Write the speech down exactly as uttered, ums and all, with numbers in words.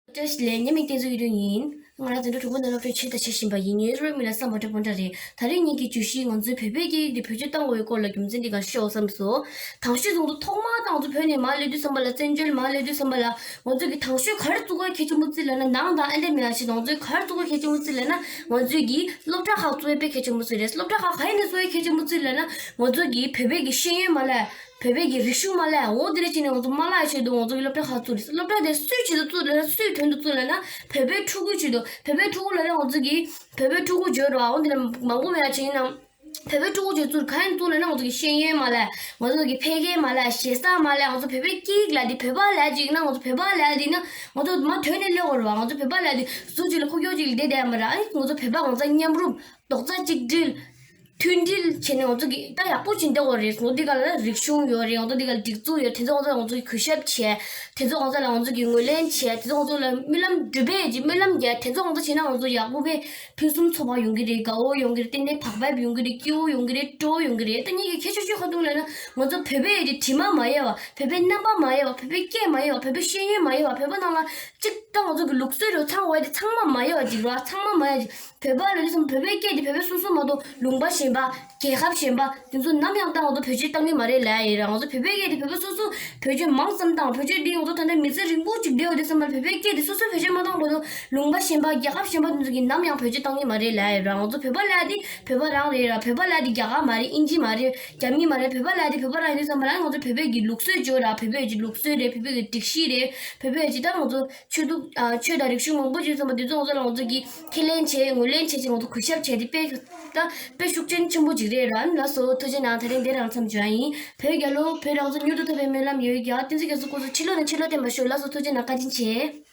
བཀྲ་ཤིས་བདེ་ལེགས། ངའི་མིང་བསྟན་འཛིན་གཡུ་སྒྲོན་ཡིན། ང་རང་འཛིན་གྲྭ་དྲུག་པ་ནས་སློབ་གྲྭར་ཆེད་བརྡ་བྱེད་བཞིན་པ་ཡིན། ངའི་སློབ་མིང་ལ་བསམ་པ་བཀྲ་སྤུན་ཟླ་རེད། ད་རེས་ངེད་ཀྱི་བརྗོད་གཞི་ང་ཚོའི་བོད་པའི་སྐད་ཡིག་འདི་བེད་སྤྱོད་བཏང་དགོས་པའི་སྐོར་ལ་རྒྱུ་མཚན་འདི་ག་ཤོད་བསམ་སོང་། དང་ཤོས་ང་ཚོ་ཐོག་མར་དང་ང་ཚོ་བོད་ནས་མར་སླེབས་དུས་ཙམ་པ་ལ། བཙན་བྱོལ་མར་སླེབས་དུས་ཙམ་པ་ལ་ང་ཚོ་གི་དང་ཤོས་ག་རེ་བཙུགས་དགོས་གལ་ཆེན་པོ་བརྩིས་ལབ་ན། ནང་དང་ཨེ་འདྲ་མི་འདྲ་ཞིག་དང་། ང་ཚོས་ག་རེ་བཙུགས་དགོས་གལ་ཆེན་པོ་བརྩིས་ལབ་ན། ང་ཚོས་ཀྱི་སློབ་གྲྭ་ཁག་བཙུགས་ཡས་དཔེ་གལ་ཆེན་པོ་བརྩིས་རེད། སློབ་གྲྭ་ཁག་ག་ཡིན་ནས་བཙུགས་ཡས་གལ་ཆེན་པོ་བརྩིས་ལབ་ན། ང་ཚོ་གི་བོད་པའི་གི་ཤེས་ཡོན་མ་བརླག་བོད་པའི་གི་རིག་གཞུང་མ་བརླག་འོ་དེ་འདྲ་བྱས་ནས་ང་ཚོ་མ་བརླག་ཆེད་དུ་ང་ཚོ་གི་སློབ་གྲྭ་ཁག་བཙུགས་རེད། སློབ་གྲྭ་དེ་སུས་བྱེད་དུ་བཙུགས་ལབ་ན། སུའི་དོན་དུ་བཙུགས་ལབ་ན། བོད་པའི་ཕྲུ་གུ་ཆེད་དུ། བོད་པའི་ཕྲུ་གུ་ལབ་ན་ང་ཚོ་གི་བོད་པའི་ཕྲུ་གུ་བརྗོད་རོགས། འོ་དེ་འདྲ་མང་པོ་མེད་ཡ་བྱས་ཡིན་ནམ། བོད་པའི་ཕྲུ་གུ་ཆེད་བཙུགས་ག་ཡིན་བཙུགས་ལབ་ན། ང་ཚོ་གི་ཤེས་ཡོན་མ་བརླག་ང་ཚོ་གི་ཕལ་སྐད་མ་བརླག་ཞེ་ས་མ་བརླག་ང་ཚོ་བོད་པའི་སྐད་ཡིག་ལབ་དེ། བོད་པ་ལབ་ཅིག་ན། ང་ཚོ་བོད་པ་ལབ་དེ་ན་ང་ཚོ་མ་དོན་ནས་སླེབས་དགོས་རེད་བ། ང་ཚོ་བོད་པ་ལབ་དེ་ཟུར་གཅིག་ལ་ཁུག་ཀྱོག་ཅིག་ལ་བསྡད་བསྡད་ཡ་མ་རེད། ཨ་ནི་ང་ཚོ་བོད་པ་གང་ཚ་མཉམ་རུབ་རྡོག་རྩ་གཅིག་སྒྲིལ། མཐུན་སྒྲིལ་བྱས་ནས་ང་ཚོ་གི་ད་ཡག་པོ་ཅིག་འདེགས་དགོས་རེད། ང་ཚོ་འདི་ག་ལ་རིག་གཞུང་ཡོད་རེད། ང་ཚོ་འདི་ག་ལ་སྒྲིག་འཛུགས་ཡོད། དེ་ཚོ་ང་ཚོ་ལ་ང་ཚོ་གི་གུས་ཞབས་བྱས། དེ་ཚོ་ང་ཚོ་ལ་ང་ཚོ་གི་ངོས་ལེན་བྱས། དེ་ཚོ་ང་ཚོ་ལ་སྨོན་ལམ་སྒྲུབ་པའི་ཀྱི་སྨོན་ལམ་རྒྱག་དེ་ཚོ་ང་ཚོ་བྱས་ན་ང་ཚོ་ཡག་པོ་བས་ཕུན་སུམ་ཚོགས་པ་ཡོང་གི་རེད། དགའ་བོ་ཡོང་གི་རེད། ཏན་ཏན་བག་ཕེབས་ཡོང་གི་རེད། སྐྱིད་པོ་ཡོང་གི་རེད། སྤྲོ་བོ་ཡོང་གི་རེད། ད་ངེད་ཀྱི་ཁྱད་ཆོས་ཤོད་ཁ་ཐུག་ལབ་ན། ང་ཚོ་བོད་པའི་ཀྱི་དྲི་མ་མ་ཡལ་བ། བོད་པའི་རྣམ་པ་མ་ཡལ་བ། བོད་པའི་སྐད་མ་ཡལ་བ། བོད་པའི་ཤེས་ཡོན་མ་ཡལ་བ། བོད་པ་ནང་ལ་གཅིག་ད་ང་ཚོ་གི་ལུགས་སྲོལ་རེད། ཚང་བ་དེ་ཚང་མ་མ་ཡལ་བ་ཅིག་རེད་བ། ཚང་མ་མ་ཡལ་ཅིག་བོད་པ་ལ་ལུས་སམ། བོད་པའི་སྐད་དེ་བོད་པ་སོ་སོ་མ་གཏོགས་ལུང་པ་གཞན་པ། རྒྱལ་ཁབ་གཞན་པ་དེ་ཚོ་ནམ་ཡང་ད་ང་ཚོ་བེད་སྤྱོད་བཏང་གི་མ་རེད་ལབ་ཡ་ཡིན་ར། ང་ཚོ་བོད་པའི་སྐད་དེ་བོད་པ་སོ་སོ་བེད་སྤྱོད་མང་ཙམ་བཏང་། བེད་སྤྱོད་འདི་ང་ཚོ་ད་ལྟ་མི་ཚེ་རིང་པོ་ཅིག་བསྡད་ཡོད་དུས་ཙམ་པ་ལ་བོད་པའི་སྐད་དེ་སོ་སོ་བེད་སྤྱོད་མ་བཏང་བར་དུ་ལུང་པ་གཞན་པ། རྒྱལ་ཁབ་གཞན་པ་དེ་ཚོ་གིས་ནམ་ཡང་བེད་སྤྱོད་བཏང་གི་མ་རེད་ལབ་ཡ་ཡིན་ར། ང་ཚོ་བོད་པ་ལབ་ཡ་དེ་བོད་པ་རང་རེད་ར། བོད་པ་ལབ་ཡ་དེ་རྒྱ་གར་མ་རེད། དབྱིན་ཇི་མ་རེད། རྒྱ་མི་མ་རེད། བོད་པ་ལབ་ཡ་དེ་བོད་པ་རང་ཡིན་དུས་ཙམ་པ་ལ་ང་ཚོ་བོད་པའི་གི་ལུགས་སྲོལ་བརྗོད་ར། བོད་པའི་གི་ལུགས་སྲོལ་རེད། བོད་པའི་གི་སྒྲིག་གཞི་རེད། བོད་པའི་གི་ད་ང་ཚོ་ཆོས་ལུགས་ཨ་ཆོས་དང་རིག་གཞུང་མང་པོ་ཅིག་ཙམ་པ་དེ་ཚོ་ང་ཚོ་ལ་ང་ཚོ་གིས་ཁས་ལེན་བྱས། ངོས་ལེན་བྱས་བྱས། ང་ཚོ་གུས་ཞབས་བྱས་ཏེ་དཔེ་ད་དཔེ་ཤུགས་རྐྱེན་ཆེན་པོ་ཅིག་རེད་ར། ལགས་སོ། ཐུགས་རྗེ་གནང་། དེ་རིང་འདིར་རང་མཚམས་འཇོག་ཡིན། བོད་རྒྱལ་ལོ། བོད་རང་བཙན་མྱུར་དུ་ཐོབ་པའི་སྨོན་ལམ་ཡོད་ཀྱང་། བསྟན་འཛིན་རྒྱ་མཚོ་སྐུ་གཟུགས་ཕྱི་ལོགས་ནས་ཕྱི་ལོགས་བསྟན་པར་ཤོག། ལགས་སོ། ཐུགས་རྗེ་གནང་། བཀའ་དྲིན་ཆེ།